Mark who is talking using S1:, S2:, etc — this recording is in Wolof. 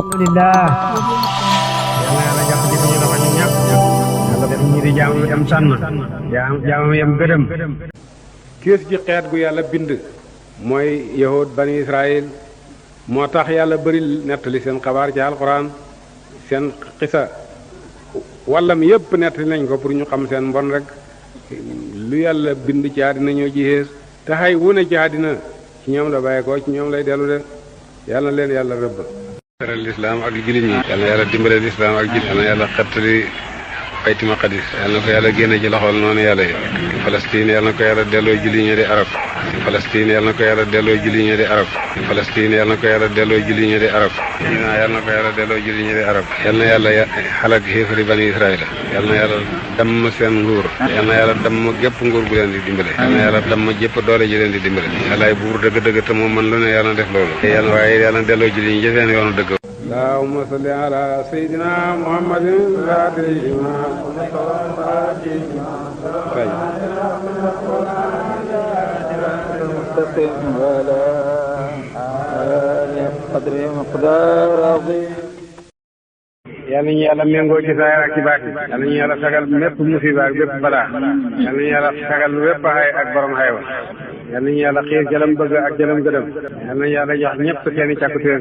S1: alhamdulillah yàlla yàlla jàpp ci suñu loxo ñun ñëpp yàlla def ñi di jaamu yam sànn jaamu yam gërëm.
S2: kiis ji xeet gu yàlla bind mooy yahud bani israil moo tax yàlla bëri nettali seen xabaar ci alquran seen xisa wàllam yépp nettali nañ ko pour ñu xam seen mbon rek lu yàlla bind ci àddina ñoo ji xees te xay wu ne ci àddina ci ñoom la bàyyi ko ci ñoom lay dellu de yàlla na leen yàlla rëbb teral lislaam ak jullit ñi yàlla na yàlla dimbale lislaam ak jullit yàlla na yàlla xettali bayti maqdis yàlla na ko yàlla génne ci loxol noonu yàlla yi Palestine yàlla na ko yàlla delloo julli ñi di arab Palestine yàlla na ko yàlla delloo julli ñi di arab Palestine yàlla na ko yàlla delloo julli ñi di arab yàlla na ko yàlla delloo julli ñi di arab yàlla na yàlla xalak xéefari bani israil yàlla na yàlla damm seen nguur yàlla na yàlla damm gépp nguur gu leen di dimbale yàlla na yàlla damm jépp doole ji leen di dimbale yàllaay buur dëgg-dëgg te moom man lu ne yàlla na def loolu yàlla waaye yàlla na delloo julli ñi ci seen yoonu dëgg اللهم صل على سيدنا محمد المستقيم وعلى آله قدر مقدار عظيم yàlla ñu yàlla méngoo ci saa ak ci baat yàlla ñu yàlla sagal mépp musiba ak bépp balaa yàlla ñu yàlla sagal wépp xay ak borom xaywa yàlla ñu yàlla xiir jalam bëgg ak jalam gëdëm yàlla ñu yàlla jox ñëpp seeni càkkutéen